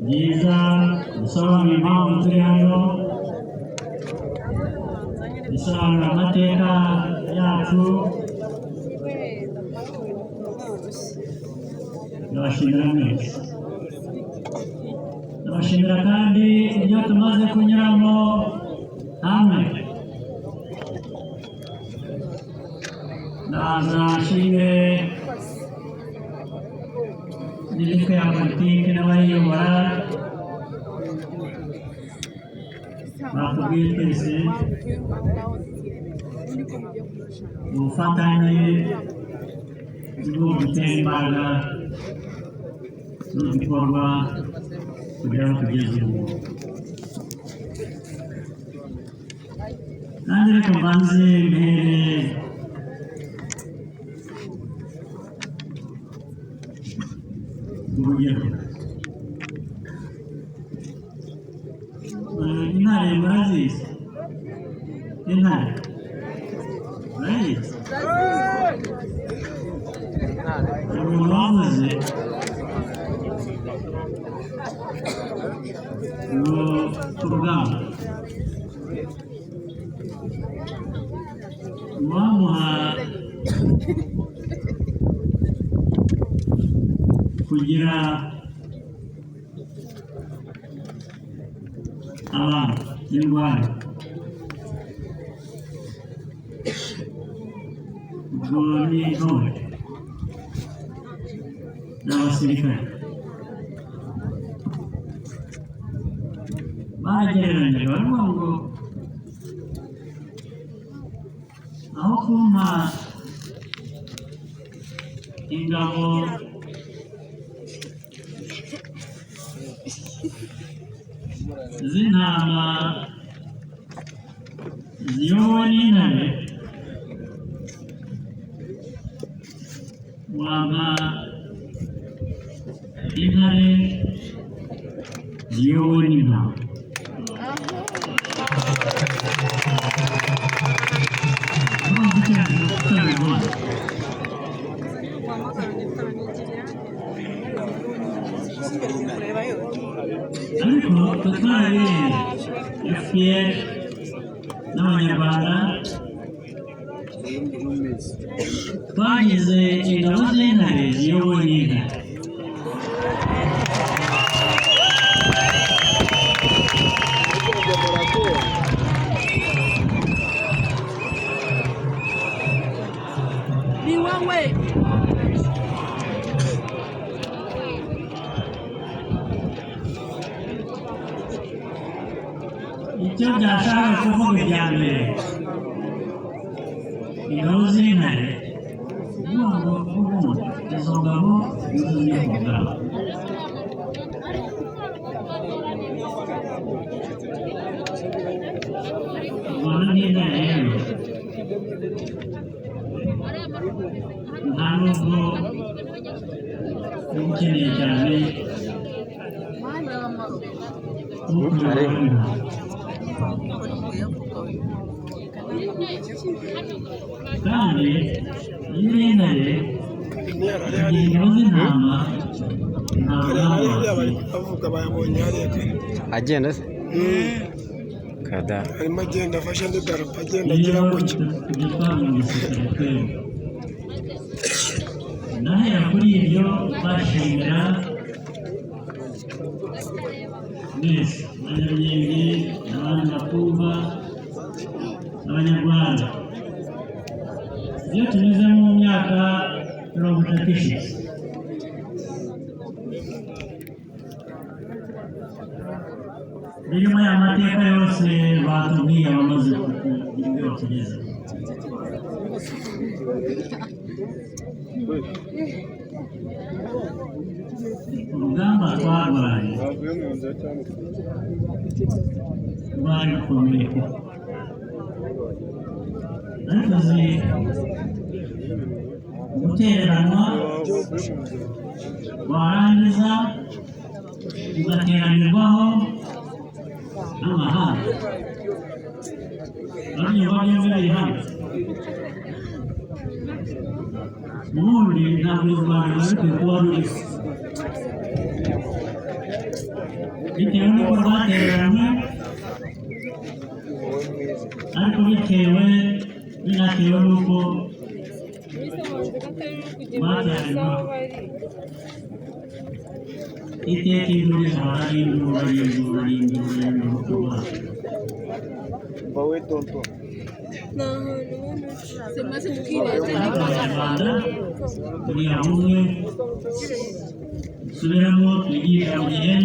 Byiza gusobanura impamvu turi hano, bisobanura amateka yacu. Ndabashimira mwese. Ndabashimira kandi ibyo tumaze kunyuramo hamwe. Ndaza nshimire n'imitwe ya politiki n'abayiyobora. Batubwiye twese ubufatanye bwo gutera imbaraga n'igikorwa kugira ngo tugeze ubu. Kandi reka mbanze mpere urugero. Intare murazizi? Intare murazizi? Umuntu wavuze ngo ku rugamba uwamuha kugira abantu n'ingwate, ubwo ni intore n'abasirikare baragereranyaga, baravuga ngo aho kumpa ingabo z'intama ziyobowe n'intare, wampa intare ziyobowe n'intama. Urumva icyo bivuze? Ariko twe twarabirenze. FPR n'Abanyarwanda twagize ingabo z'intare ziyobowe n'intare. Ni wowe. Icyo byashaka kuvuga, ibya mbere, ingabo z'intare, kuvuga ngo ubundi izo ngabo nizo ziri ku rugamba. Ubona nk'intare rero, nta nubwo uba ukeneye cyane ukuyobora w'intama. Kandi iyo uri intare, igihe ingabo z'intama nta rugamba watsinda. Bavuga bayabonye hariya kare. Agenda se kada. Arimo agenda afashe n'idarapo, agenda Iyo agira gutya. Ibyo twabyumvise kare twebwe. Ndahera kuri ibyo bashimira mwese Abanyabugenge n'abandi bakumva, Abanyarwanda, iyo tunyuze mu myaka 30 ishize, birimo aya mateka yose batubwiye, abamaze kugira ibyo batugezaho. Urugamba twarwanye rwari rukomeye koko, ariko uzi gutereranwa, warangiza ugateranirwaho n'amahanga. Urabyumva, byombi biri hamwe. Ubundi ntabwo u Rwanda rwari rukwiye kuba ruriho. Bitewe n'uko rwatereranywe, ariko bitewe binatewe n'uko rwatereranywe. Iteka induru izahora ari induru, ari induru, ari induru, ari induru ku Rwanda. Abanyarwanda turi hamwe, dusubiremo, twigisha mu gihe.